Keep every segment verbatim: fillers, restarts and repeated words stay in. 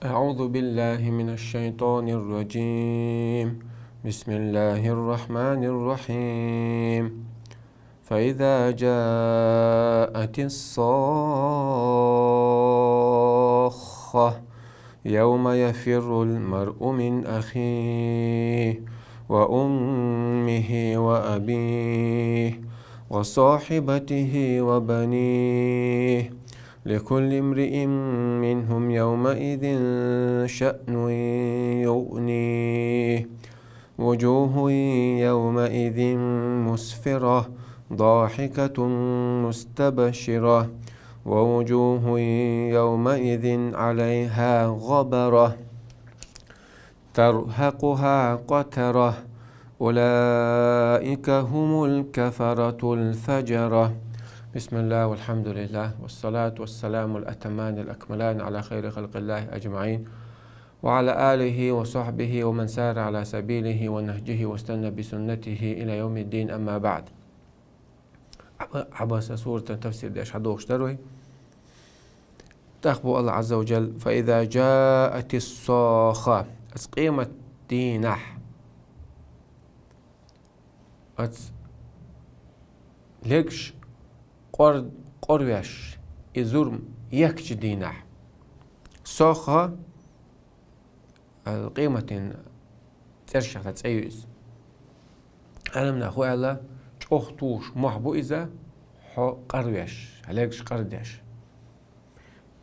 أعوذ بالله من الشيطان الرجيم. بسم الله الرحمن الرحيم. فإذا جاءت الصاخة يوم يفر المرء من أخيه وأمه وأبيه وصاحبته وبنيه لكل امرئ منهم يومئذ شأن يغنيه. وجوه يومئذ مسفرة ضاحكة مستبشرة ووجوه يومئذ عليها غبرة ترهقها قترة أولئك هم الكفرة الفجرة. بسم الله والحمد لله والصلاة والسلام الأتمان الأكملان على خير خلق الله أجمعين وعلى آله وصحبه ومن سار على سبيله ونهجه واستنى بسنته إلى يوم الدين، أما بعد. Ӏаба-, Ӏабаса сурата тафсир деш хьадохуш дара вай. ТӀаккха боху Аллах Ӏазза ва Джалла: «فإذا جاءت الصاخة». Оцу къемат дийнахь оцу легаш къор-, къорвеш, и зурма ехкачу дийнахь. Сохха, ал-, къематан цӀерашах цӀе ю иза. Ӏеламнаха хӀу аьлла, чӀогӀа тухуш мохь бу иза, хьо къарвеш, хьан легаш къардеш.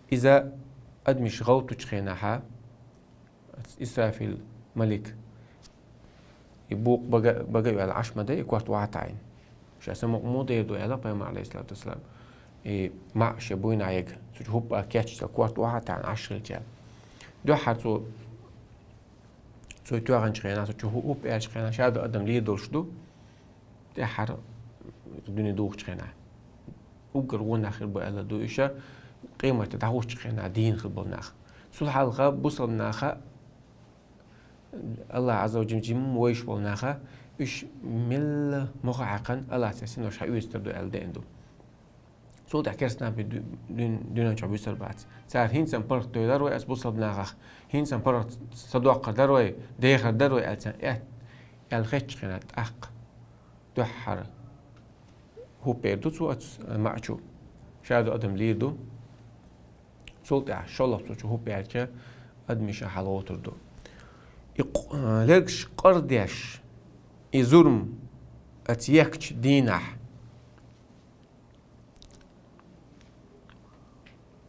Иза адамаш гӀовттучу хенахьа, Исрафил малик, и букъ бага, бага а ваьлла Ӏаш ма дай, и корта охьа а таӀийна. Ша самукъа муха дер ду аьлла пайхамар, алейхиссалату вассалам. И маӀа шен буйнахь яга, цу чу хӀуппа кечча, корта охьа а таӀийна Ӏаш хилча. Дуьххьара цо, цо тоьхначу хенахь, цу чу хӀу-, хӀуппа аьллачу хенахь, ша ду адам лийр долуш ду, тӀаьххьара дуьне духучу хенахь. Уггар вон нах хир бу аьлла ду иша, къематде дӀахӀуттучу хенахь дийна хир болу нах. Цул хьалха бусалба наха, Аллах Ӏазза ва Джалла жимма вевзаш болу наха, уьш мелла мохь а хьаькхна, Аллах церан синош хьаоьцур ду аьлла деана ду. Цул тӀаьхьа керстанаш ду-, дуьн-, дуьнен чохь буьсур бац. Цара хӀинца паргӀат дойла дара вай ас бусалба нахах, хӀинца паргӀат садоккхур дара вай, дехар дара вай аьлла царна аьтта, аьлла хетчу хенахь тӀаккха дуьххьара хӀуппа эр ду цо оцу маӀа чу. Ша ду адам лийр ду. Цул тӀаьхьа шолгӀа цу чу хӀуппа аьлча, адамаш а хьалагӀоттур ду. И кх-, легаш къардеш, и зурма оцу ехкачу дийнахь.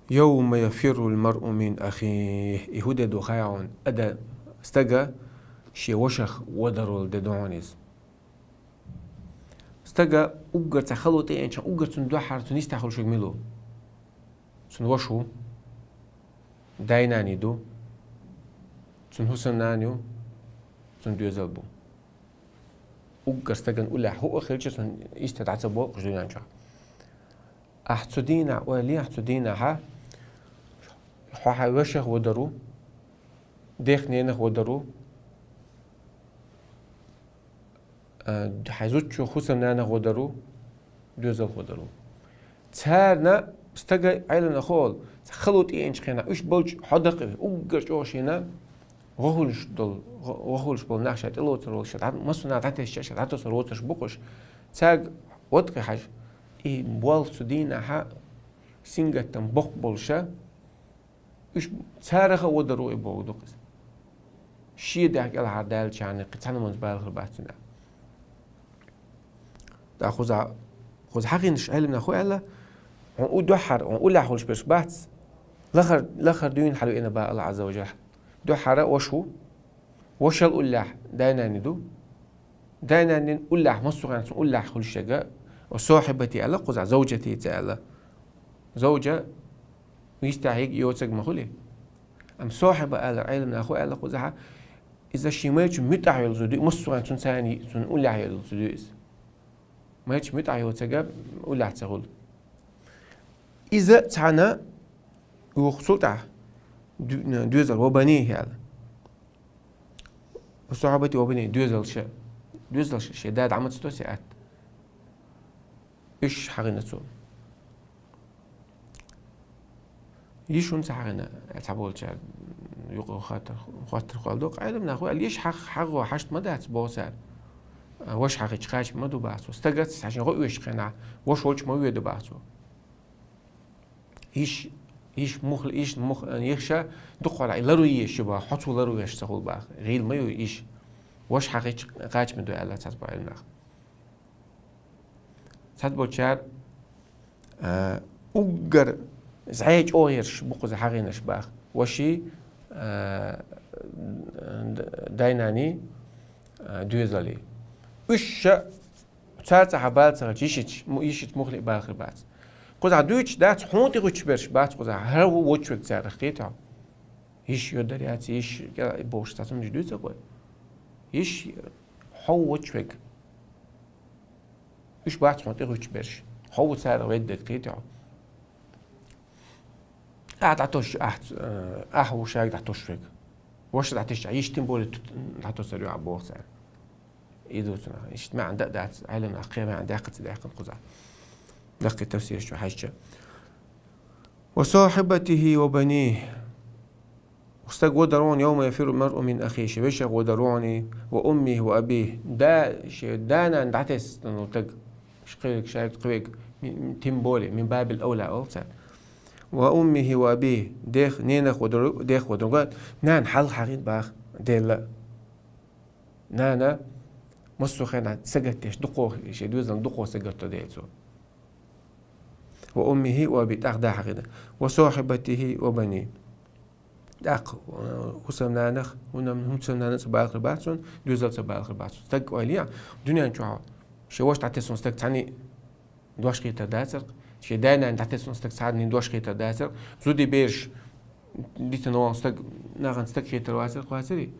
«يوم يفر المرء من أخيه». И хӀун де ду хаьий хьуна? Ада стага шен вашах вадарал де ду хьуна иза. Стага уггар цхьа хало тӀеэцча, уггар цунна дуьххьара цунна йистехь хуьлуш верг мила ву? Цунна ваша ву, дай-наной ду, цунна хӀусамнана ю, цунна доьзал бу. Уггар стагана уллехь хӀуъа хилча, цунна йистехь дӀа ца боху дуьнен чохь. Ахь цу дийнахь, ойла е ахь цу дийнахьа, хьо хьайн вашах вадар ву, дех-ненах вадар ву, а, хьайн зудчух, хӀусамнанах вадар ву, доьзалх вадар ву. Царна стага Ӏелана ховал, цхьа хало тӀеэцчу хенахь, уьш болчу хьо даккхий, уггар чӀогӀа шена гӀо хуьлуш долу, гӀо-, гӀо хуьлуш болу нах ша тӀелоцур волуш, ша дӀа-, массо а нах дӀатесча, ша дӀатосур воцурш бу-кх уьш. Цаьрга ваткъе хьажа, и болх цу дийнахьа сингаттам боккха болуша, уьш царах а вадар ву и боху ду-кх иза. Шен дехьа кӀелхьардаллачарна кхин цхьана манца бала хир бац цуьнан. ТӀаккха кхуза, кхуза хьахийнарш Ӏелам наха хӀу аьлла, хьуна у дуьххьара, хьуна уллехь хуьлуш берш бац, лахара, лахара дуьйна хьалавеана бах Аллах Ӏазза ва Джалла. Дуьххьара ваша ву, вашал уллехь дай-наной ду, дай-нанин уллехь, массо а хенахь цунна уллехь хуьлуш ерг, ва сохьибати аьлла, кхузахь завжати ца аьлла. Завжа йистехь йига йоцург ма хуьлий. Амма сохьиба аьлла, Ӏелам наха хӀу аьлла кхузахь, иза шен майрачун муьтӀахь йолу зуда ю, массо а хенахь цунна царна, цунна уллехь йолу зуда ю иза. Майрачун муьтӀахь йоцург уллехь ца хуьлу. Иза цхьана юха цул тӀаьхьа ду-, доьзал ва банихи аьлла. Ва сохьибати ва банихи, доьзалша, доьзалша шен да дӀа ма ца то се атта. Уьш хьахийна цо. Йиш хӀунда ца хьахийна, цхьаболчара, Юкъа хаттар, хаттар хол докъ Ӏелам нах ву, аьлла, йиш хьах-, хьагӀо хьашт ма дац боху цара. А, ваша хьахийча кхача ма ду бац цо. Стагаца хьажа гӀо оьшучу хенахь, ваша волчу ма воьду бац цо. Йиш, йиш мухла, йиш мух-, йиш ша дукха хьала, лару еш ю баха, хьо цо лару веш ца хула баха. ГӀийла ма ю йиш. Ваша хьахийча кхача ма ду аьлла цхьацца бу Ӏелам нах. Цхьацца болчара, а, уггар зӀе чӀогӀа ерш бу кхуза хьагӀийнарш баха. Ваши, а, д-, дай-наний, а, доьзали. Уьш ша цаьрца хьа бала ца хилча, йишича, му-, йишича мухли бахар бац. Кхуза дуьйцуш дац, хьуна тӀе гӀуьттуш берш бац кхуза, хьо ву вочвег царах кхета хьо. Йиш йодар яц, йиш кӀел бохуш цхьа цунаш дуьйцу кхой. Йиш хьо ву вочвег. Уьш бац хьуна тӀе гӀуьттуш берш. Хьо ву царах веддег кхета хьо. Ахь дӀатосуш, ахь, э, ахь ву шайга дӀатосуш верг. Ваша дӀатесча, йиш тем более тут-, дӀатосар ю ахь боху цара. И ду цунах. Иштта маьӀна дан а дац, Ӏелам нах кхин маьӀна даьккхина ца даьккхина кхузахь. Даккхий тафсираш чу хьаьжча. «وصاحبته وبنيه». Стаг вадар вон, «يوم يفر المرء من أخيه», шен вешех вадар вон, «وأمه وأبيه». Да, шен да-нана дӀатесна стаг. Кхин верг, шайга кхин верг, ми-, тем более, من باب الأولى олу цара. «وأمه وأبيه», дех, ненах вадар, дех вадар, нана хьалха хьахийна баха, Делла. Нана массо а хенахь сагатдеш, дукхо, шен доьзална дукхо сагатдо Дела цо. «وأمه وأبيه», тӀаккха да хьахийна. «وصاحبته وبنيه». ТӀаккха, э, хӀусамнанах, хӀунам-, хӀусамнана ца балхар бац цунна, доьзал ца балхар бац цунна. Стаг ойла е, дуьнен чохь шен ваша дӀатесна стаг цхьаьний дош хетар дацара, шен да-нана дӀатесна стаг цхьаьний дош хетар дацара, зуди бераш дитина вон стаг, нахана стаг хетар вацара, кхоьцари?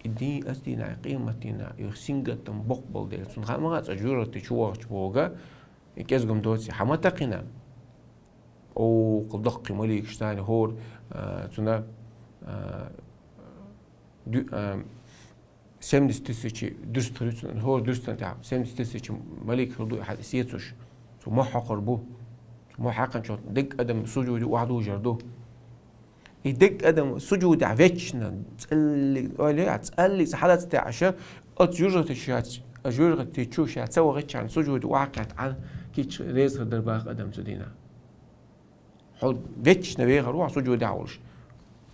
И дин, ас дина, къемат дина, и сингаттам боккха болу дела, цунна хаа ма хаьа цкъа жуьргӀати чу вахча бога, и кӀезгам доций, хьан ма такхина? О, кху даккхий маликаш царна хӀора, а, цуьнан, а, ду-, а, семьдесят тысяч дуьрста хир ю цуьнан, хӀора дуьрстана тӀехь семьдесят тысяч малик хир ду, хьан сецуш. Цу мохь хьокхур бу. Цу мохь хьаькхначохь дерриг адам сужуде охьадужур ду. И дерриг адам сужудехь вечно, цӀаллиг, ойла е, цӀаллиг ца хьалаца тӀехь аша, оцу жуьргӀати ша, жуьргӀати чу ша ца вахийтчарна сужуде охьакхетта Ӏан кийча реза хир дара баха адам цу дийнахь. Хьо вечно вехар ву, хьо сужудехь волуш.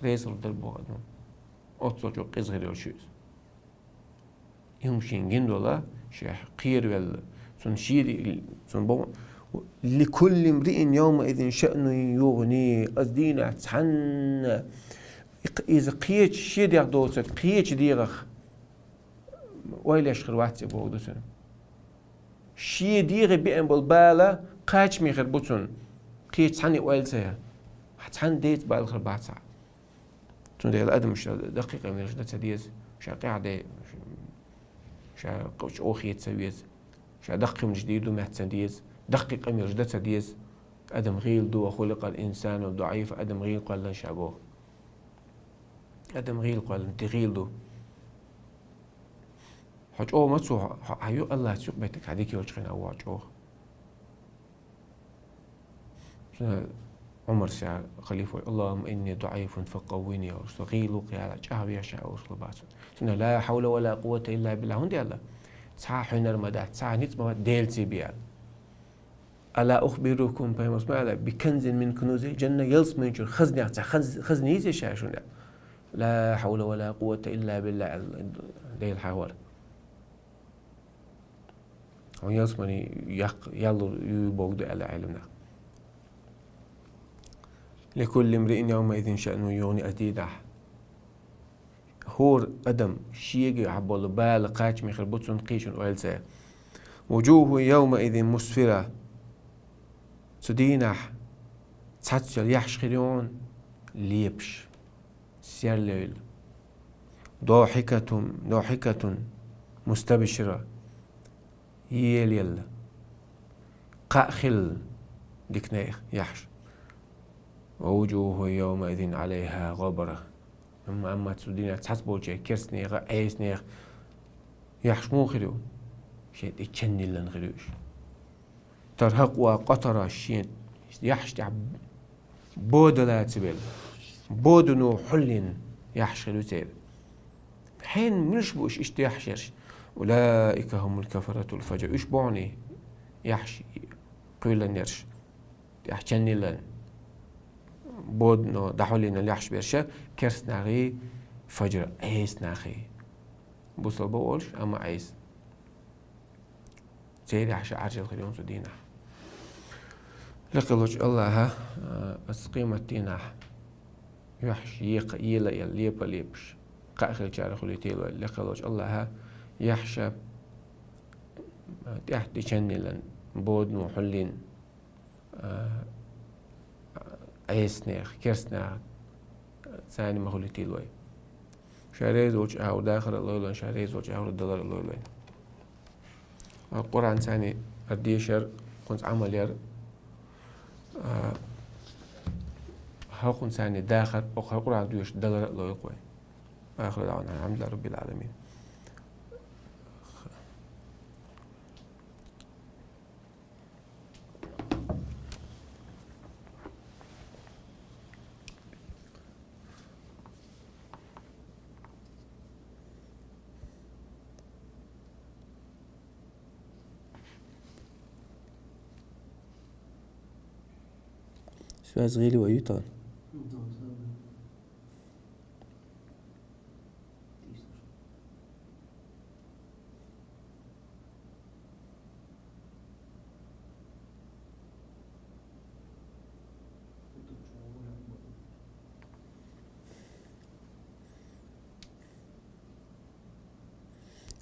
Реза хир дара боху адам. Оццул чӀогӀа къиза хир йолуш ю иза. И хӀума шена гина долу, шех кхеравелла, цунна шен, цунна боху: «لكل امرئ يومئذ شأن يغنيه». Ас дийнахь цхьанна, иза кхечу шен дегӀ доцург кхечу дегӀах ойла еш хир вац и боху ду цуьнан. Шен дегӀе беана болу бала кхачаме хир бу цунна, кхечу цхьанне ойла ца ян. Хьан цхьанна деца бала хир бац хьан. Цундела адамаш даккхий къамелаш дан ца деза, ша къаьхьа де, ша чӀогӀа хета ца веза, ша даккхий хӀуманаш дийр ду моьтту ца деза, даккхий къамелаш дан ца деза. Адам гӀийла ду, «وخلق الإنسان ضعيفا», адам гӀийла кхоьллина ша боху. Адам гӀийла кхоьллина, ти гӀийла ду. Хьо чӀогӀа ма цо, хьо, хьо, хьан ю Аллахьца юкъабеттиг, хьан дика йолчу хенахь ву хьо чӀогӀа. Цуьнан Ӏумар ша халифа вай: «اللهم إني ضعيف فقوني», олуш, со гӀийла ву-кх, я Аллахь, чӀагӀве ша, олуш хила бац. Цуьнан: «لا حول ولا قوة إلا بالله», хӀунда аьлла? Цхьа хьуьнар ма дац, цхьа ницкъ ма бац, Делаца бе аьлла. «ألا أخبركم», пайхамарс ма аьлла, «بكنز من كنوز الجنة», ялсамани чуьра хазнех цхьа хаз-, хазна йийзе ша шуна? «لا حول ولا قوة إلا بالله», аьлла, Дела хьахор. Хьуна ялсамани яккха, ял ю боху ду аьлла Ӏелам наха. «لكل امرئ يومئذ شأن يغنيه», ас дийнахь. ХӀора адам шега хьан болу бала кхачаме хир бу цунна кхечун ойла ца ян. «وجوه يومئذ مسفرة». Цу дийнахь цхьацца йолу яхьаш хир ю хьуна лепаш, серлевлла. «ضاحكة، ضاحكة مستبشرة». Елаелла, кхаъ хилла диканех яхьаш. «ووجوه يومئذ عليها غبرة». Амма, амма цу дийнахь цхьацца болчеран керстанех а, Ӏесанех а яхьаш муха хир ю? Шен тӀе чан йиллина хир ю уьш. «ترهقها قترة», шен яхьаш тӀехь бода лацабелла, бодано хьулйина, яхьаш хилла ю церан. Хьенан муьлш бу уьш иштта яхьаш ерш? «أولئك هم الكفرة الفجرة». Уьш бу хьуна яхьаш кхоьллина ерш, тӀехь чаннилан, бодано дӀахьуллина яхьаш берш, керста нахий, фаджр, Ӏеса нахий. Бусалба олуш, амма Ӏеса. Церан яхьаш Ӏаржъелла хир ю цу дийнахь. Лекха волчу Аллаха, а, аса къемат дийнахь юьхьаш екха, ела, ела, лепа, лепаш, кхаъ хилчара хуьлуьйтийла вай. Лекха волчу Аллаха яхьаш, а, тӀехь тӀе чаннилан, бодано хьуллина, а, Ӏеса нехан, керста нехан, царна ма хуьлуьйтийла вай. Ша реза волчу агӀор дахар а лойла вайна, ша реза волчу агӀор далар а лойла вайна. Къуръан царна ар дешар, кхунца Ӏамал яр, а, хӀокхунца царна дахар, окху Къуръан доьшуш далар а лойла вайна. آخر دعوانا أن الحمد لله رب العالمين. Связь гӀийла вай ю тхан?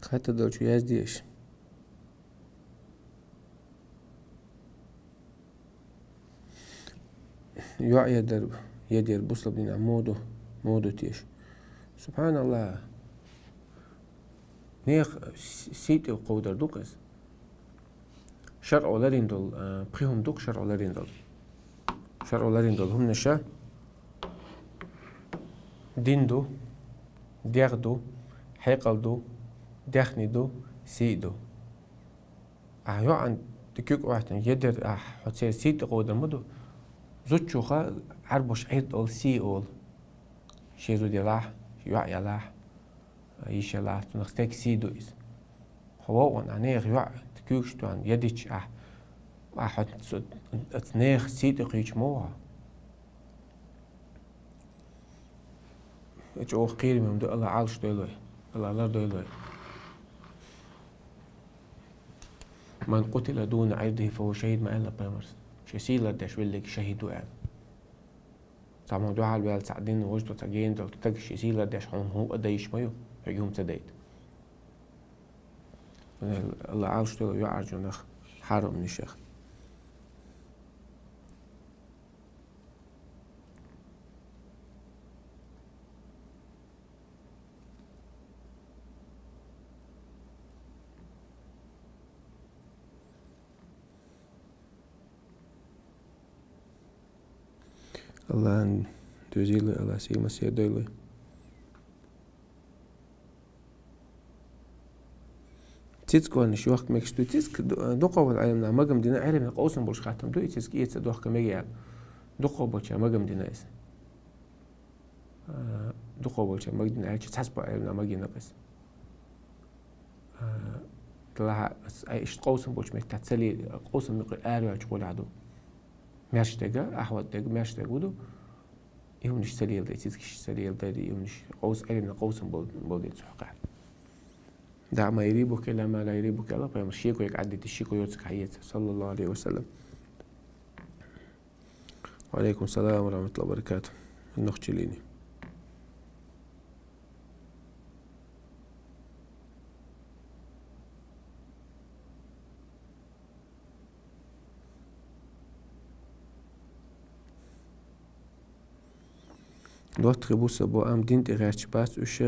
Хаттар долчо яздеш. ЙоӀ ядар, ядар бусалба динехь муха ду, муха ду теша? СубхьаналлахӀ. Нехан с-, сий тӀе кховдар ду-кх иза. ШарӀо ларийна долу, а, пхи хӀума ду-кх шарӀо ларийна долу. ШарӀо ларийна долу хӀуманаша: дин ду, дегӀ ду, хьекъал ду, даьхни ду, сий ду. Ахьа йоӀана тӀе куьг Ӏоьттина, ядар ахьа, хьо церан сий тӀе кховдар ма ду. Зудчуха Ӏарбоша Ӏирд олу, сий олу. Шен зуда ялахь, йоӀ ялахь, йиша ялахь, цунах стеган сий ду иза. Хьо вовшахтоьхна, ахьа нехан йоӀ тӀе куьйгаш тоьхна, ядича ахьа, ахьа хьо цу, оцу нехан сий тӀе кхуьйчу ма ву хьо. И чӀогӀа кхераме хӀума ду, Алла Ӏалашдойла вай, Алла лардойла вай. «من قتل دون عرضه فهو شهيد», ма аьлла пайхамарс. Шен сий лардеш веллиг шахӀид ву аьлла. Цхьаммо дуьхьал ваьлла, цхьаъ дина, важа долу, цхьа гена долу стаг шен сий лардеш хьуна хӀума а дайш ма ю, хьоьга хӀума ца дайта. Алла Ӏалашдойла йоӀарчунах, хьарамнашах. Аллахьан доьзийла, Аллахь сий-масех дойла. Цицконаш йохка мегаш ду. Цицка ду-, дукхахболу Ӏеламнаха магам дина, Ӏеламнаха къовсам болуш хаттам ду, и цицка эца дохка мега аьлла. Дукхахболчара магам дина иза. А, дукхахболчара магам дина аьлча, цхьацца бакъ Ӏеламнаха магийнарг иза. А, делахь а, ас, ай, иштта къовсам болчу меттехь ца ле-, къовсам муьлхха араваьллачу гӀулехь ду. Маьрша дерг, ахьа вац дерг, маьрша дерг ву ду. И хӀуманаш ца леладай, цицкаш ца леладай, и хӀуманаш къовс-, Ӏеламнаха къовсам бол-, болу дела цхьа хьокъехь. «دع ما يريبك إلى ما لا يريبك», аьлла пайхамарс, шеко йерг Ӏадда де, шеко йоцург хьаэца, саллаллаху Ӏалайхи ва саллам. Ва Ӏалайкум салам ва рахматуллахи ва баракатух. Нохчаллина. ДоттагӀий бусалба бу, амма дин тӀе гӀерташ бац уьш,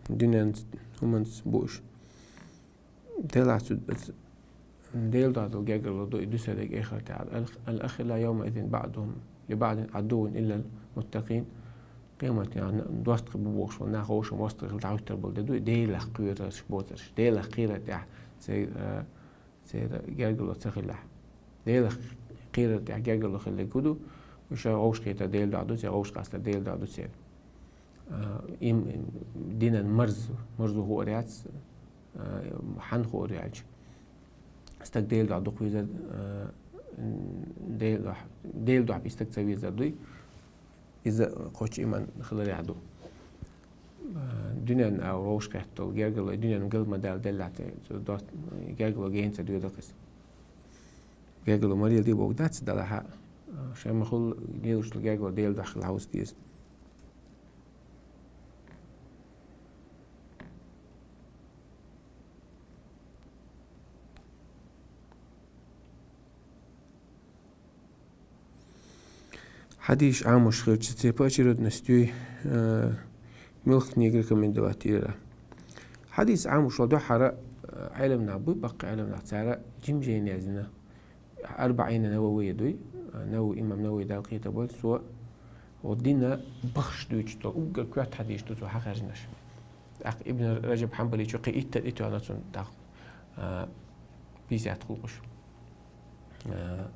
дуьненца, хӀуманца бу уьш. Делахь цу, ц-, Делан дуьхьа долу гергарло ду и дуьсалдерг эхартахь. «الأخ-، الأخلاء يومئذ بعضهم لبعض عدو إلا المتقين». Къематдийнахь доттагӀий бу бохуш болу нах вовшашна мостагӀий хилла дӀахӀуьттур болу де ду и Делах кхоьруш боцурш. Делах кхерар тӀехь церан, а, церан гергарло ца хилахь. Делах кхерар тӀехь гергарло хилларг хӀун ду? Уьш вовшахкхетар Делан дуьхьа ду церан, вовшахкъастар Делан дуьхьа ду церан. А, им, динан марз, марзо хуур яц, а, хьан хуур яьлча. Стаг Дела духьа дукха везар, а, Дела духьа, Дела духьа бий стаг ца везар дуй. Иза кхочу иман хиларехь ду. А, дуьненна а вовшахкхетта долу гергарло, дуьненна гал ма даьлла деллехь, цу доц-, гергарло гена ца доьдура иза. Гергарло марел де боху дац, делахь а, шайн ма хуьллу лелаш долу гергарло Дела духьа хила хьовса деза. Хьадисаш Ӏамош хилча, церан поочередностью, э, муьлха книга рекомендовать дийр? Хьадис Ӏамош ван дуьххьара, э, Ӏеламнах буй, баккхий Ӏеламнах, цара жим жайна яздина. АрбаӀина Нававия дуй, э, Навави, имам Навави Далла кхетар бойла, цо гӀо дина бахаш дуьйцуш долу уггар коьрта хьадисаш ду цо хьахаьржинарш. ТӀаккха Ибн Ражаб Хьанбаличо кхин иттанна итт ваьлла цунна тӀаккха, а, пятьдесят хӀуллакхаш. А,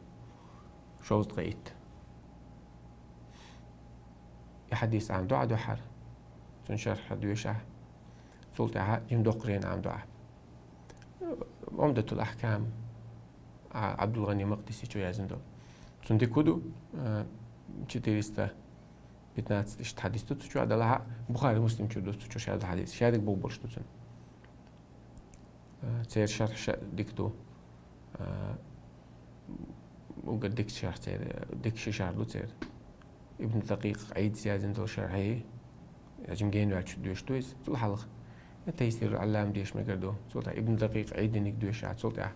шовзткъе итт. И хьадис Ӏамдо ахь дуьххьара. Цуьнан шархь доьшу ахь. Цул тӀаьхьа жим доккха жайна Ӏамдо ахь. Ӏумдатул Ахькам, а, Ӏабдулгъани Макъдисичо яздина долу. Цуьнан дика хӀун ду, а, четыреста пятнадцать иштта хьадис ду цу чохь, делахь а Бухари, Муслим чуьра ду цу чохь шадолу хьадис. Шадерг бохурш ду цуьнан. Э, церан шархьаш дика ду. Э, уггар дика шархь церан, дика ши шархь ду церан. Ибн Дакъикъ Ӏийдас яздина долу шархье, я жим генваьлча доьшуш ду иза, цул хьалха. Я Тайсирул Ӏаллам деша мегар ду. Цул тӀаьхьа Ибн Дакъикъ Ӏийдиниг доьшу, цул тӀаьхьа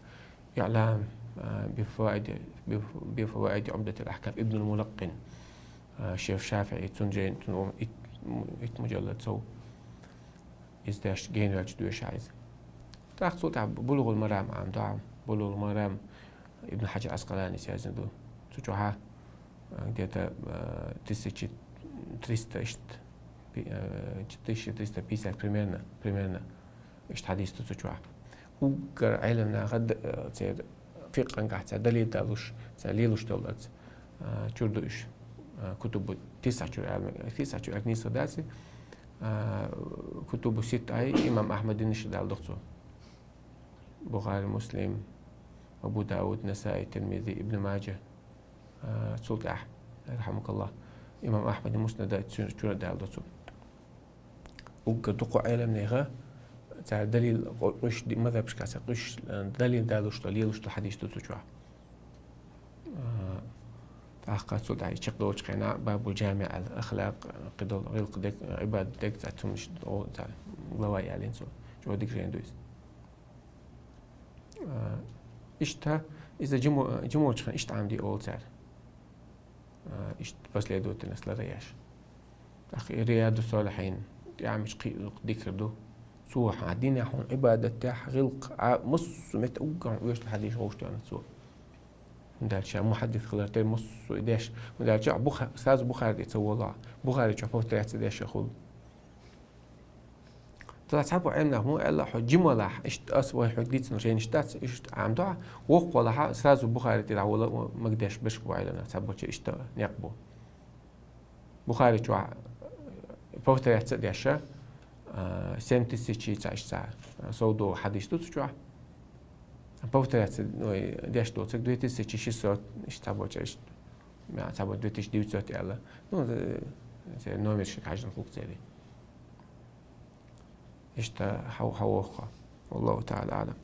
Иълам, э, бифаваиди, биф-, бифаваиди Ӏумдатил Ахькам Ибнул Мулаккъин, э, шеф ШафиӀи, цуьнан жайна, цуьнан ит, ит мужаллад сов. Иза деш генваьлча доьшу иза. ТӀаккха цул тӀаьхьа Булугъул Марам Ӏамдо ахь. Булугъул Марам Ибн Хьаджар Ӏаскъаланис яздина ду. Цу чохь, а, где-то, а, тысяча триста иштта, пи-, а, тысяча триста пятьдесят примерно, примерно иштта хьадис ду цу чохь. Уггар Ӏеламнаха д-, а, церан фикъхьангахь цара далил далуш, цара лелош долларца, а, чуьра ду уьш. А, кутубу тисъа чуьра аьлла, тисъа чуьра аьлла нийса дац. А, кутубу ситта ай, имам Ахьмадинаш дала ду цо. Бухари, Муслим, Абу Дауд, Насаи, Тирмизи, Ибн Маджа. А, цул тӀаьхьа, рахьамакаллахь, имам Ахьмадин Муснада цу-, чуьра дала ду цо. Уггар дукха Ӏеламнеха, цара далил къу-, къуьш ди-, мазхабашкахь цара къуьш, э, далил далуш ду, лелош ду хьадис ду цу чохь. А, тӀаккха цул тӀаьхьа чекхдолчу хенахь Бабул Джами аьлла, ахлакъ, кхидолу гӀилкх дерг, Ӏибадат дерг, цхьа цумаш, о, цхьа глава аьллина цо. ЧӀогӀа дика жайна ду иза. А, иштта, иза жимо-, жимочу хенахь иштта Ӏамди олу цара. А, иштта последовательность лара еш. ТӀаккха и Рияду Солихьин, тӀаьхьа мича кхин дикр ду. Цо хьан динехь, хьуна Ӏибадатехь, гӀилкх, а, массо а метта уггар хьуна оьшуш хьадийша вовшахтоьхна цо. ХӀунда аьлча мухьаддис хилар тера массо а и деш. ХӀунда аьлча Буха-, сразу Бухари ца волу. Бухари чохь повторять ца деш хуьлу. Тала цхьабо Ӏеламнах муха аьлла, хьо жималахь, иштта ас вай хьоьга дийцина жайнаш дац, иштта Ӏамдо, воккхалахь, сразу Бухари тӀера дӀавала, магадеш берш бу Ӏеламнах, цхьаболчу иштта некъ бу. Бухари чохь повторять ца деш, а, семь тысяч ца иштта, а, сов долу хьадис ду цу чохь. Повторять ца, ой, деш доцург две тысячи шестьсот, иштта цхьаболчу, иштта, мя, цхьаболчу две тысячи девятьсот аьлла. Ну, э, церан номер шиъ хьаьжна хуьлу церан. Иштта хьо-, хьо воххо. Валлаху та'ала а'лам.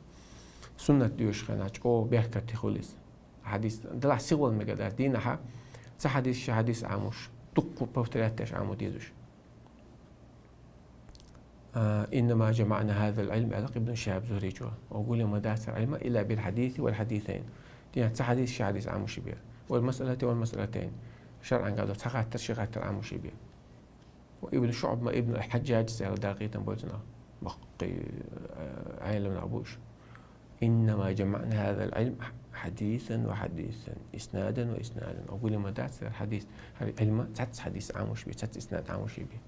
Суннат доьшуш хенахь чӀогӀа беркате хуьлу иза. Хьадис, делахь сихвала мегар дац дийнахьа, цхьа хьадис, ши хьадис Ӏамош, дуккха повторять деш Ӏамо дезаш. А, «إنما جمعنا هذا العلم», аьлла Ибн Шихаб Зухричо. Оха гулъян ма дац хӀара Ӏилма, «إلا بالحديث والحديثين». Дийнахьа цхьа хьадис, ши хьадис Ӏамош бен. والمسألة والمسألتين. ШарӀан гӀазот цхьа хаттар, ши хаттар Ӏамош бен. Ибн ШуӀба, Ибн аль-Хьаджаджа аьлла дакъа кхетам бойла цунах. Баккхий, э, Ӏеламнах бу уьш. «إنما جمعنا هذا العلم حديثا وحديثا، إسنادا وإسنادا». Оха гулъян ма дац хӀара хьадис, хӀара Ӏилма цхьацца хьадис Ӏамош бен, цхьацца иснад Ӏамош бен.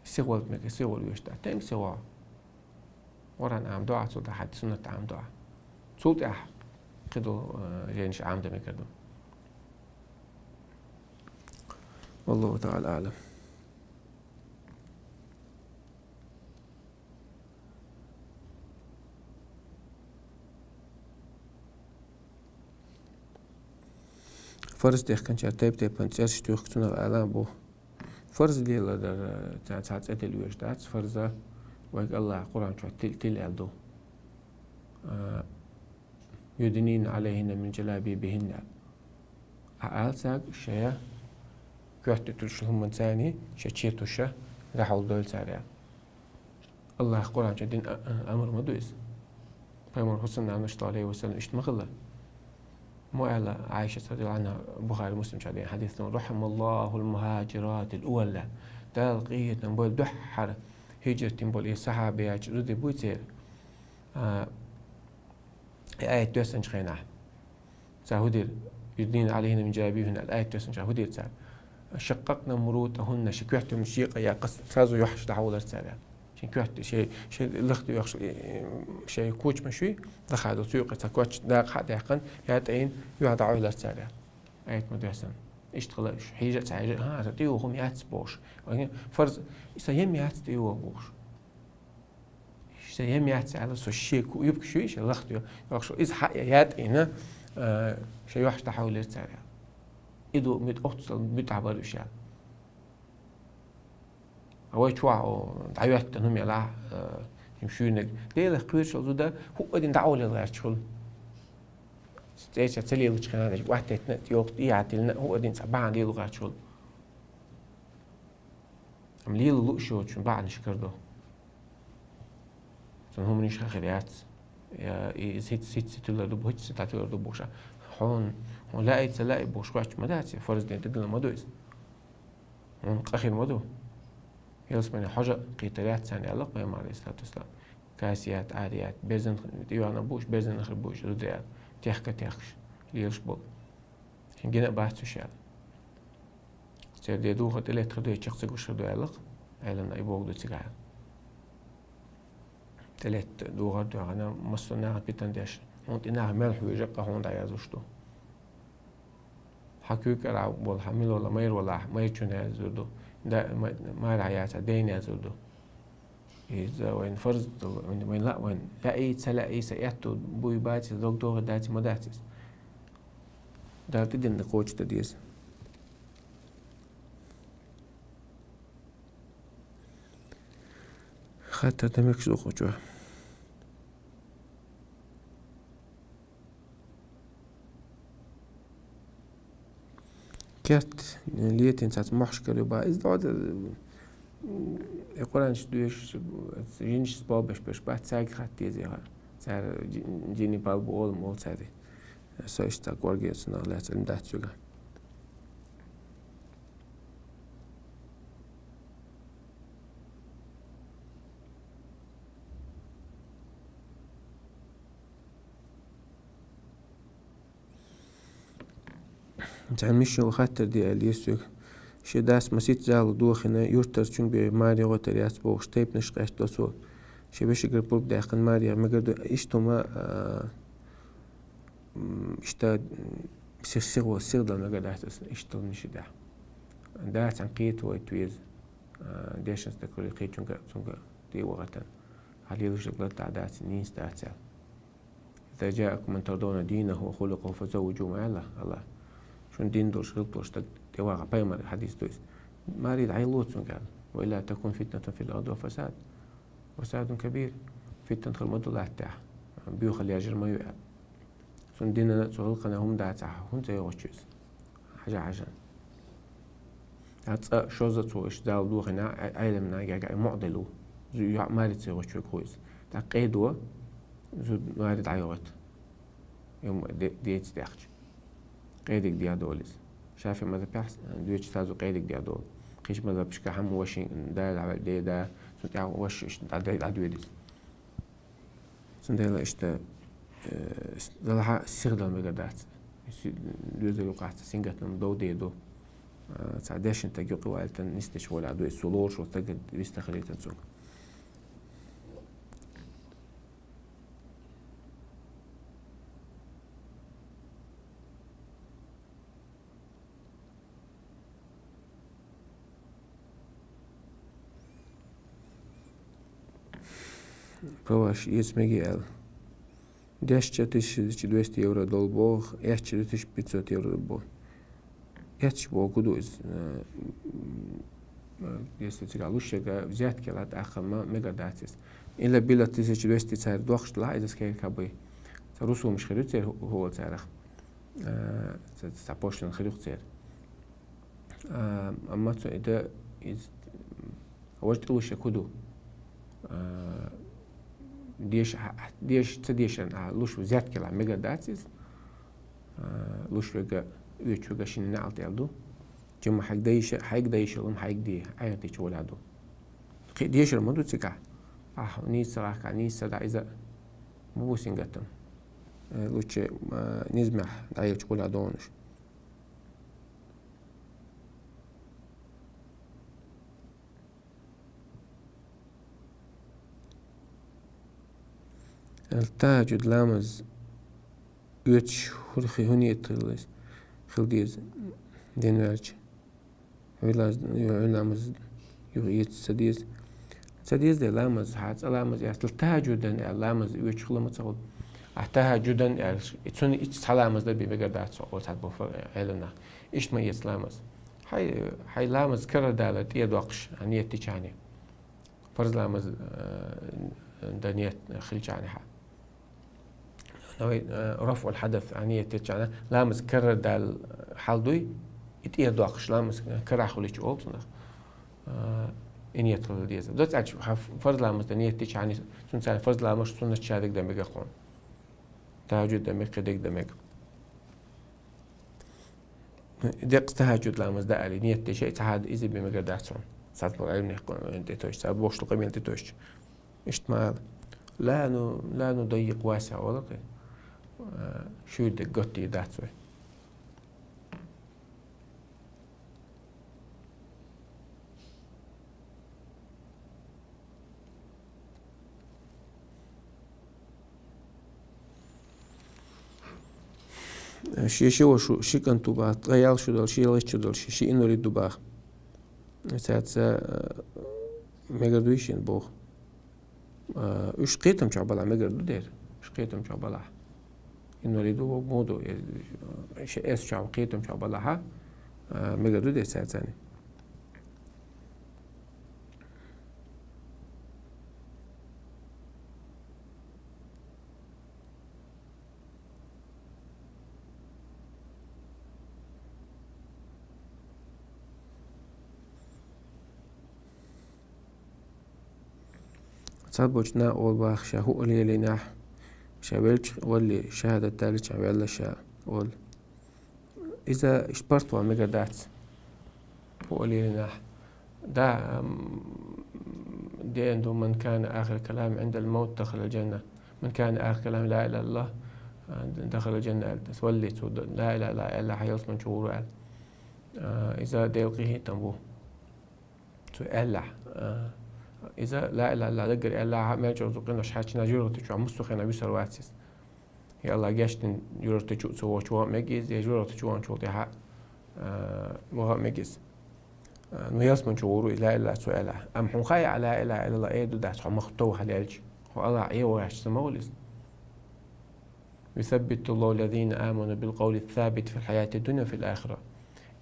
Сихвала мега, сихвала веш дац, тенга сихвала. Къуръан Ӏамдо ахь, цул тӀаьхьа хьадис, суннат Ӏамдо ахь. Цул тӀаьхьа кхидолу, э, жайнаш Ӏамдан мегар ду. Валлаху та'ала а'лам. Фарз дехканчара тайп-тайпана цӀераш туьйхка цунах ала бу. Фарз леладар, ца-, цхьа цӀе тилла везаш дац, фарза вайга АллахӀа Къуръан чу тил-, тилла аьлла ду. А, «يدنين عليهن من جلابيبهن». А ала царга шоай коьрте туьллача хӀуманца шоай че туша дӀахьулдойла цар аьлла. АллахӀа Къуръан чу дина а-, а-, амр ма ду иза. Пайхамара хӀусамнанас, саллаллахӀу Ӏалайхи ва саллам, иштта ма хилла. Мо аьлла Ӏайшас, радияллахӀу Ӏанха, Бухари, Муслим чу дена хьадис да: «رحم الله المهاجرات الأول». Дала къахетам бойла дуьххьара хӀижрат дина бола и сахьабаяча зуде буй церан. А, и аят доссанча хенахь. Цар хӀу дира, «يدنين عليهن من جلابيبهن», аят доссанча хӀу дира цар? «شققن مروطهن», шоай коьртанаш юкъеяьккха, сразу юьхьаш дӀахьулар цар. Шоай коьрта, шоай, шоай лахта юьхьаш, э, шоай кучамаш юй, лаха долу цу юкъе цхьа коч дакъа хьа а даьккхина, ятӀайна юьхь дӀахьулар цар. Аят ма доссана. Иштта хила уьш. Хьийжа а ца хьийжа, хӀа, сан тӀе юха хӀума яц бохуш. Вайна фарз, сан ем яц тӀе юха бохуш. Сан ем яц аьлла, со шен ку-, юбка шуй, шен лахта ю-, йохуш, иза хьа а ятӀийна, а, шен юьхьаш дӀахьулийра цара аьлла. И ду муьтӀахь оццул муьтӀахь бара уьш аьлла. А вай чохь, о, дӀахӀоьттина хӀума елахь, а, шуьйниг. Делах кхоьруш йолу зуда хӀуъа дина дӀаолийла гӀерташ хуьлу. ЦӀеча ца лелачу хенахь, деш, ваттийтина, йоху тӀехьа тиллина, хӀуъа дина цхьа бахьана лело гӀерташ хуьлу. Амма лела лууш йоцучун бахьанаш карадо. Цунна хӀуманаш хаа хир яц. Я, и, иза хӀинца, хӀинца тилар ду, хӀинца дӀатилар ду бохуш. Хьуна, хьуна лаьий, ца лаьий бохуш хоьттуш ма дац, фарз дина тидалла ма ду иза. Хьуна къа хир ма ду. Ялсамане хьожа кхетар яц царна аьлла Пайхамара, Ӏалайхиссалату вассалам. Касият, Ӏарият, берзан тӀе йоьхна бууш, берзан хир бууш, зуда аьлла. Техка техкаш, лелаш болу. Шен гина а бац уьш аьлла. Церан де духар тӀелетта хир ду, я чекх ца гуш хир ду аьлла-кх, Ӏеламнаха и боху ду цигахь. ТӀелетта духар а доьгӀна, массо а наха питана деш, хьуна тӀе наха мел хьоьжу а къа хьуна дӀаязвуш ду. Хьан куьйга кӀара болу, хьан мила вала, майра валахь, майрачунна яздур ду. Да, ма-, майрахь яцахь, дайна яздур ду. Иза вайн фарз ду, вайн, вайн ла-, вайн лаьий, ца лаьий, сан аьтту буй бац иза, дог догӀий дац, ма дац иза. Дала тӀедиллина кхочушдан деза. Хаттар дан мегаш ду кху чохь? Керт летийна цхьацца мохьашкара ю бан. Иза доцу, и Къуръанаш доьшуш, жинаш болх беш берш бац, цаьрга хатта деза яхар. Цара жи-, жинийн пал бу олу, ма олу цаьрга. Со иштта корге цунах лаьцна Ӏилма дац соьга. Цхьана миша хаттар де аьлла, Йисуьх. Шен дас масийтта зала дохийна, юьртарчун бен маре гӀойтар яц бохуш, тайпанаш къаьстадо цо. Шен вешигара пурба даьккхина маре мегар ду, иштта хӀума, а, м, иштта, м, сих-, сихо-, сихдала мегар дац аса, иштта хӀуманаш дехь. Да, цхьаьна кхета вайта веза. А, дешна стаг хуьлий кхечуьнга, цуьнга тӀе вахатан. Хьан лелаш дерг латта дац, нийса дац аьлла. «إذا جاءكم من ترضون دينه وخلقه فزوجوه», ма аьлла АллахӀа. Шун дин долуш, гӀиллакх долуш стаг тӀевахахь, пайхамар хьадис ду иза. Маре дӀалело цуьнга аьлла. «وإلا تكن فتنة في الأرض وفساد، وفساد كبير». Фитнат хир ма ду латтехь, боьхалла яжар ма ю аьлла. Цуьнан динана а, цуьнан гӀиллакхана а хӀума дацахь, хӀунда ца йогӀуш ю иза? Хьажа, хьажа. Ткъа цкъа шозза цо иштта зала дохийна, Ӏе-, Ӏеламнахе гергахь и мукъадолу. Зу-, юьхь маре ца йогӀуш верг хӀу иза. ТӀаккха къедо, зуда маре дӀайогӀуьйту. Юм де-, деца даьхча. Къедиг деш долу иза. ШафиӀи мазхӀабехь доьчу сазо къедиг деш долу. Кхечу мазхӀабашкахь хӀума вашин да дӀаваьлла, де да, цунна тӀехь ваша иштта дӀа-, дӀадоьду иза. Цундела иштта, э, с-, делахь а сихдала мегар дац. Си-, доьзал юкъахь цхьа сингаттам дов де ду. Э, цхьа дешна стаг юкъе валийтан нисдеш волу а ду, иза цо лоруш волу стаг вистхилийтан цунга. Паваш, эца меге аьлла. Десять тысяч двести евро долу боху, эцча две тысячи пятьсот евро боху. Эцаш бохург ду иза, э, м, э, если цигахь луш верг взятка латта тӀаккха ма мегар дац иза. Илла билла тысяча двести цара дохуш делахь, иза скажем, как бы, цхьа русумаш хир ю церан хӀу-, хӀу-, царах. Э, цхьа, цхьа пошлина хир ю церан. Э, амма цу и да, из, важа тӀе луш верг хӀу ду? Э, деша, деша, ца дешарна, а луш взятка латта мегар дац иза. А, луш верг, оьцуш верг шина неӀалт аьлла ду. Жимма хьайга дайша, хьайга дайша лом хьайга де, ӀайгӀа дича гӀолехь ду. Кхин дешар ма ду цигахь. Ахь нийса ца гӀахка, нийса ца дӀа иза ма бу сингаттам. Э, лучше, а, низамехь дӀаелча гӀолехь догӀуш. Ал-тахӀажжуд ламаз оьцуш хӀу-, хи-, хӀун ният хила деза, хила деза ден ваьлча? ХӀу лаз-, хӀу ламаз юха эца ца деза? Ца деза де ламаз, хьа цкъа ламаз яц, ал-тахӀажжудан аьлла ламаз оьцуш хила ма ца хуьлу. А тахӀажжудан аьлла, и цунна итт цхьа ламаз дан бен мегар дац, олу цхьа боху Ӏеламнаха. Иштта ма эца ламаз. Хьай, хьай ламаз карара дала тӀе доккхуш, а, ният дичахьана. Фарз ламаз, э, дан ният хилчахьана хьан. Навай, э, рафъул хьадас, а, ният дичахьана, ламаз карара дала хьал дуй, и тӀе доккхуш ламаз карахь хуьлуьйтуш олу цунах. Э, и ният хила деза. Доццачу хьан фарз ламаз дан ният дичахьана, цунна царна фарз ламаз суннат шадерг дан мегар кхунна. ТахӀажжуд дан мега, кхидерг дан мега. Деккъа тахӀажжуд ламаз дан аьлла, ният дича, и цхьа хьада иза бен мегар дац хьуна. Цхьацца болу Ӏеламнех кхунна вайна тӀетовжча, цхьа бохуш ду къамел тӀетовжча. Иштта ма ала. Ла ну, ла нудаййикъу васиӀ олу кхин. А, шуьйра дерг готта дийр дац вай. Шен ши ваша ши кӀант ву баха, ткъе ялх шо долу, ши ялхитта шо долу, ши, ши инвалид ву баха. Цаьрца, э, мегар дуй шена боху. Э, уьш кхетам чохь балахь мегар ду дера. Уьш кхетам чохь балахь. Инвалид ву, муха ду, э, ше эс чохь, кхетам чохь балахьа, э, мегар ду дера цаьрца. Цхьаболчу наха олу баха, ша хӀуъа лелийнехь, ша велча валли, шахӀадат даллича ваьлла ша олу. Иза иштта барт ван мегар дац. ХӀуъа лелийнехь. Да, ам, деана ду: «Ман кана ахир калам Ӏиндал мавт дахалал джанна». «Ман кана ахир калам ла иляха иллаллах, а, дахалал джанна», аьлла. Ас валли цо ла иляха иллаллах аьлла, хьан ялсман чу гӀур ву аьлла. А, иза Делан къинхетам бу. Цо аьллахь, а, иза ла иляха иллаллах даггара аьллахьа, мел чӀогӀа цу къинош хьаьччина жуьгӀрата чохь муьлхха хенахь вуьсур вац иза. Я Аллах, гечдина жуьгӀрата чу ца вогӀучу ван мега иза, я жуьгӀрата чу ван чул тӀаьхьа, а, ван мега иза. А, ну, ялсман чу гӀур ву иза ла иляха иллаллах цо аьллахь. Амма хьуна хаьа ла иляха иллаллах эр ду дац, хьо мах тов хьалелча. Хьо Аллах Ӏе вогӀуш ца ма волу иза. «Юсаббитуллаху ллазина аману бил къавли ссабити фил хьаяти ддунья ва фил ахира».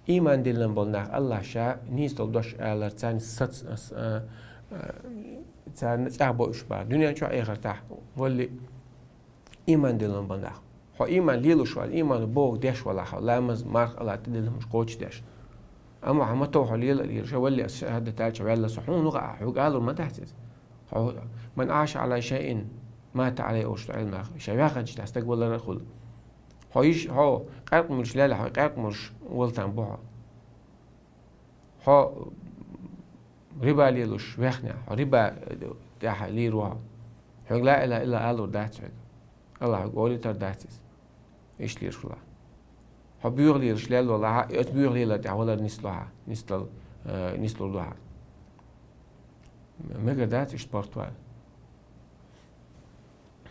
Ийман диллина болу нах Аллах ша нийса долу дош алар, царна сац-, а, а, царна чӀагӀбо уьш бара. Дуьнен чохь, эхартахь валли ийман диллина болу нах. Хьо ийман лелуш вала, ийман боху деш вала хьо, ламаз, марха, Аллах тӀедиллина хӀумаш кхочушдеш. Амма хьан ма тов хьо лела а лелаш, валли ас шахӀадат далча ваьлла со, хьуна гӀа, хьоьга алур ма дац иза. Хьо, «Ман Ӏаша Ӏала шайин, мата Ӏалайхи», олуш ду Ӏеламнаха. Ша ваьхначу дийнахь стаг валар а хуьлу. Хьо йиш-, хьо къаьркъа муьлш лелахь, хьо къаьркъа муьлш вала там бу хьо. Хьо риба лелуш ваьхнехь, хьо риба тӀехь лийр ву хьо. Хьоьга ла иляха иллаллах алур дац хьоьга. Аллах хьоьга олуьйтур дац иза. Иштта лелаш вала. Хьо боьха лелаш лелла валахьа, оцу боьха лелар тӀехь валар нисло хьан, нислал, э, нислур ду хьан. Мегар дац иштта барт ван.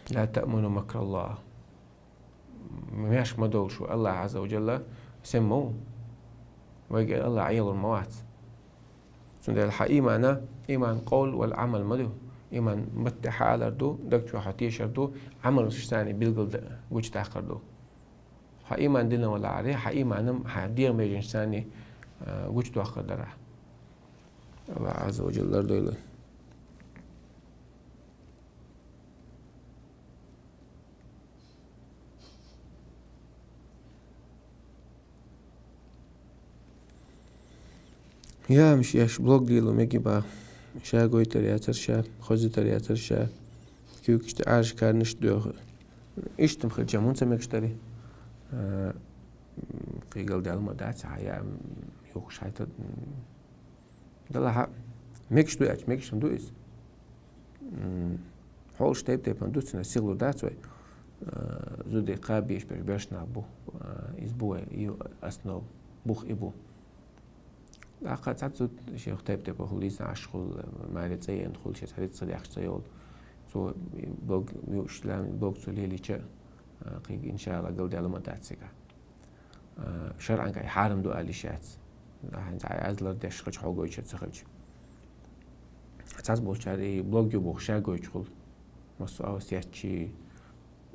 «Ла таъману макраллах». Меш ма довла шу, Аллах Ӏазза ва Джалла сема ма ву. Вайга Аллах Ӏелур ма вац. Цундела хьан иймана, ийман къовл вал Ӏамал ма ду. Ийман матте хьалар ду, даг чохь хьо тешар ду, Ӏамалш санна билгал д-, гучудаккхар ду. Хьо иман дина валаре, хьа иман-м хьа дегӀа меженаш санна, а, гучадоаккхар дара. Аллах Азза ва Джалла лардойла. Я, миш, еш блог лело мегий ба. Ша гойтар яцар ша, хозитар яцар ша. Куьйгашта Ӏаьржа карнаш доьху. Иштта-м хилча мунца мегаш дарий? А, кхы галдаьлла ма дац, хьа я, м, юхаш хьайта, м, Далла хьа, мегаш ду аьлча, мегаш-м ду иза. М, хьолаш тайп-тайпана ду, цунах сихлур дац вай. А, зуда кхаба беш берш нах бу. А, иза бу вай, и основа, бух и бу. ТӀаккха цхьацца зуда шийх тайп-тайпара хул, ийсан Ӏаш хул, маьре цӀа яьнна хул, шийца хӀарит ца дехаш цӀа йолу. Цо блог, вуьйш лам, блог цо лелийча, а, кхин, иншалла, галдаьлла ма дац цига. А, шарӀан кхин хьарам ду аьлла йиш яц. ХӀинца хьайн аз лардеш хилча, хьо гойтуш ца хилча. Цхьаболчара и блог ю бохуш ша гойтуш хуьлу. Массо а сетчи,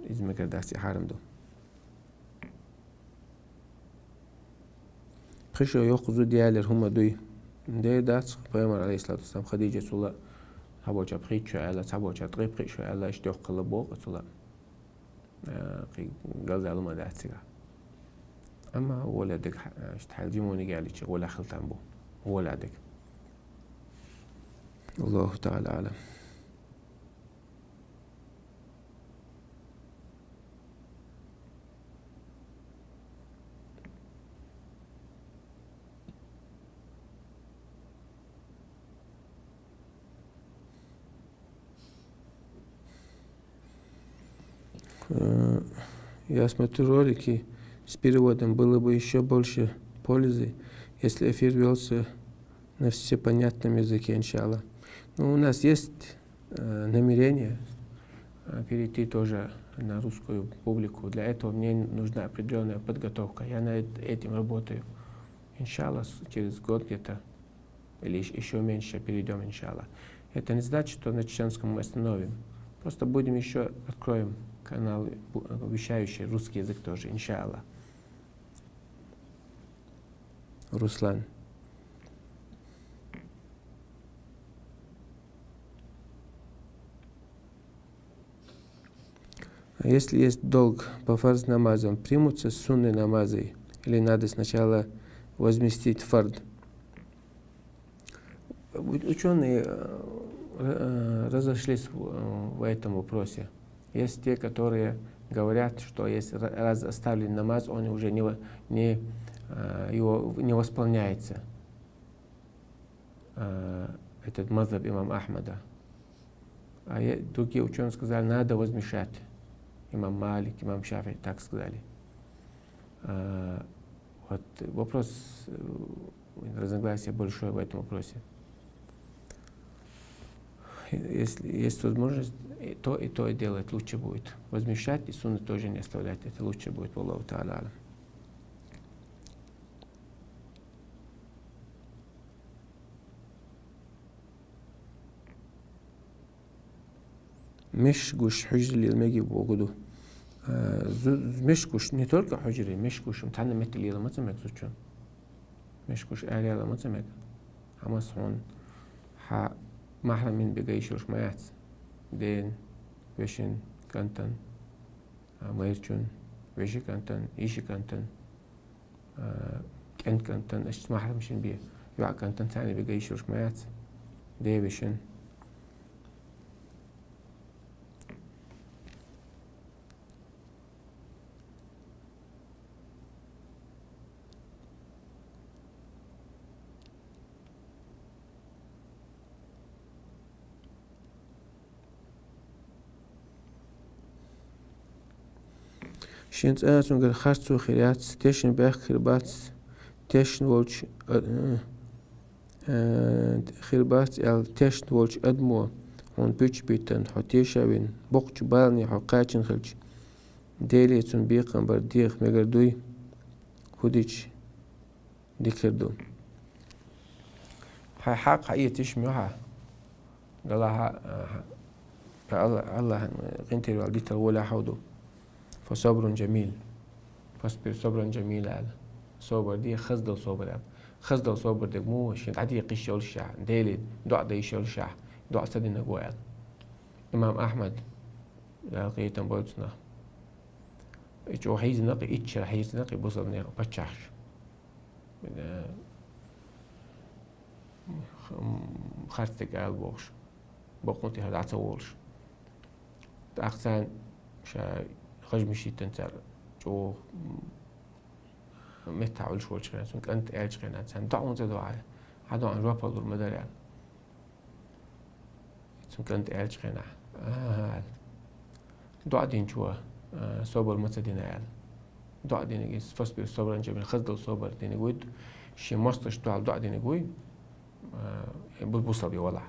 иза мегар дац, и хьарам ду. Пхи шо йоккха зуда ялар хӀума дуй? Дера дац, пайхамар, алейхиссалату вассалам, Хадиджацул а, цхьаболчара пхийтта шо аьлла, цхьаболчара ткъе пхиъ шо аьлла, иштта йоккха хилла боху цул а. Э, кхин галдаьлла ма дац цига. Амма гӀоле дерг, э, иштта хьаьл жимониг ялича, гӀоле хила там бу. ГӀоле дерг. Аллаху та'ала а'лам. Э, я смотрю ролики с переводом, было бы ещё больше пользы, если эфир велся на всепонятном языке, иншаллах. Ну, у нас есть, э, намерение, э, перейти тоже на русскую публику. Для этого мне нужна определённая подготовка. Я над этим работаю. Иншаллах, с-, через год где-то или ещё меньше перейдём, иншаллах. Это не значит, что на чеченском мы остановим. Просто будем ещё, откроем каналы, бу-, вещающие русский язык тоже, иншаллах. Руслан. А если есть долг по фарз намазам, примутся сунны намазы или надо сначала возместить фард? У-, учёные, э, э, разошлись в, э, в этом вопросе. Есть те, которые говорят, что если ра-, раз оставлен намаз, он уже не во-, не, э, его не восполняется. Э, этот мазхаб имам Ахмада. А е-, другие учёные сказали, надо возмещать. Имам Малик, имам Шафи так сказали. Э, вот вопрос, э, разногласие большое в этом вопросе. Если есть возможность, и то, и то и делать лучше будет. Возмещать и сунны тоже не оставлять, это лучше будет, валлаху та'ала а'лам. Меш гуш хьуьжар лела мегий бохург ду. Э, зу-, меш гуш, не только хьуьжаре, меш гуш, цхьана метте лела ма ца мега зудчун. Меш гуш араяла ма ца мега. Хьамас хьуна хьан махьрамийн бегаш йолуш ма яц. Ден, вешин, кӀантан, а, майрачун, вешин кӀантан, йишин кӀантан. А, кӀен кӀантан, аша махьрам шин бе, йоӀ кӀантан царна бегаш йолуш ма яц. Девешин. Шен цӀа цуьнгара харцо хир яц, тешна бехк хир бац, тешна волчу, а, а, хир бац аьлла, тешна волчу адамо хьуна пуьчаш биттина, хьо теша а вина, боккхачу балане хьо кхачийна хилча, Деле цунна бекхам бар дехаш мегар дуй, хӀун дича дика хир ду. Хьайн хьакъ хьаэца йиш ма ю хьан. Далла хьан, а, хьан, Алла-, Аллахьан къинтӀера ваьлла дитал волехь хьо ду. Фа сабрун жамил. «Фасбир сабран жамила», аьлла. Собар де, хаза дала собар аьлла. Хаза дала собар дерг мо, шен дӀадекъа йиш йолушшехь, Деле доӀа де йиш йолушшехь, доӀа ца динарг ва аьлла. Имам Ахьмад, Дала къинхетам бойла цунах, и чӀогӀа хьийзина-кх, итт шера хьийзина-кх бусалба нехан паччахьаш. Э, м, харцдерг ала бохуш, бакъонца тӀехьа дӀа ца волуш. ТӀаккха царна ша хажмаш йиттина цара чӀогӀа, м, меттахь Ӏуьллуш волчу хенахь, цуьнан кӀанта аьллачу хенахь, царна доӀа хӀунда ца до хьан? Хьан доӀанна жоп лур ма дара аьлла. Цуьнан кӀанта аьллачу хенахь, аха, аьлла. ДоӀа динчо, а, собар ма ца дина аьлла. ДоӀа динарг иза, «Фасбир сабран жамила», хаза дала собар динарг вуй, шен мостагӀчун дуьхьал доӀа динарг вуй, а, бу-, бусалба валахь.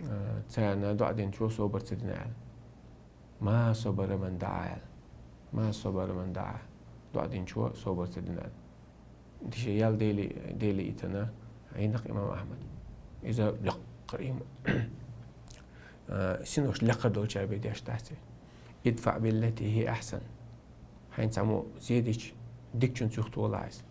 А, царна доӀа динчо собар ца дина аьлла. «Ма сабара ман даӀа», аьлла. «Ма сабара ман даӀа». ДоӀа динчо собар ца дина аьлла. Тиша ял Деле, Деле итана, гӀийнакх имам Ахьмад. Иза лаккхара имам. А, синош лаккхара долчара бен деш дац и. «Идфаъ биллати хи ахьсан». Хьайна цхьаммо зе дича, дикачуьнца юхатолахь иза.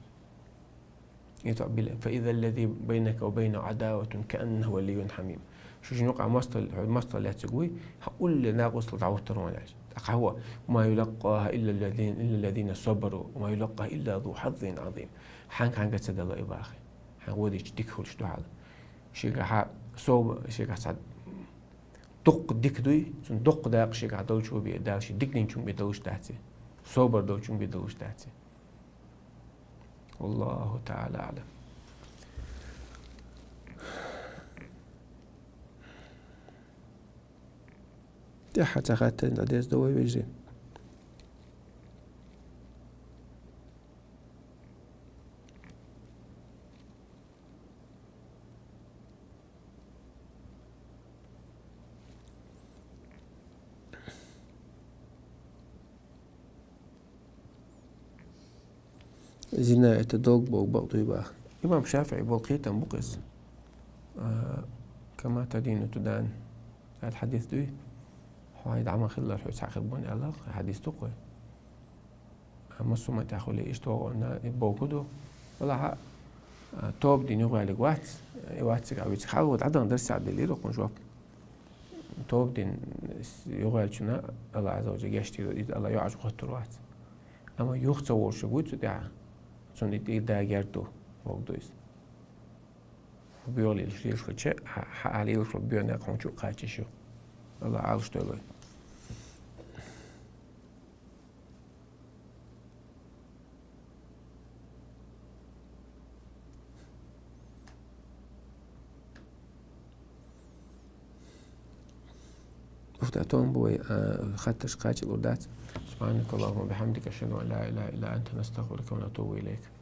«Идфаъ билла-, фа иза ллази байнака ва байнаху Ӏадаватун кааннаху валийюн хьамим». Шу шун юкъахь мостагӀ-, хьо мостагӀа лаьцнарг вуй, хьан улле накъостал дӀахӀуттур ву аьлла. ТӀаккха хьан ву: «Ва ма юлаккъаха илла ллазина, илла ллазина сабару, ва ма юлаккъаха илла зу хьаззин Ӏазим». Хьанга, хьанга ца дало и боху. Хьан гӀо дича дика хуьлуш ду хьала. Шегахь сов-, шегахь цхьа дуккха дика дуй, цунна дуккха дакъа шегахь долчо бен Дала шен дика динчунна бен долуш дац и. Собар долчунна бен долуш дац и. Валлаху таӀала аӀлам. ТӀаьхьа цхьа хаттар дӀадерзадо вай, вежарий. Зина — это долг боху, бакъ дуй боху. Имам ШафиӀий болу кхетам бу-кх иза. А, «Кама тадину тудан» аьлла хьадис дуй. Хьо хьайн дӀа ма-хиллара, хьоьца хьан хир бу аьлла хьадис ду-кх вай. Амма сумма тӀехули иштта вогӀунна и боху ду. Валахьа, а, тоба дина юхаваьллиг вац, и вац цига а вициг. Хьалха дӀадан дара сагӀа делира хӀун жоп. Тоба дина юхаваьллачунна Алла Ӏазза ва Джалла гечдийр ду, иза Алла йоӀаш гӀоттур вац. Амма юха ца волуш вуй цу тӀехь, цунна и тӀе дагерг ду, вог ду иза. Хьо боьха лелаш лелаш хилча, хьа-, хьан лелаш болу боьха некъ хьуна чу а кхачийш ю. Алла Ӏалаш дойла вай. Уфта, тон бу вай, а, хаттарш кхачалур дац. سبحانك اللهم وبحمدك، أشهد أن لا إله إلا أنت، نستغفرك ونتوب إليك.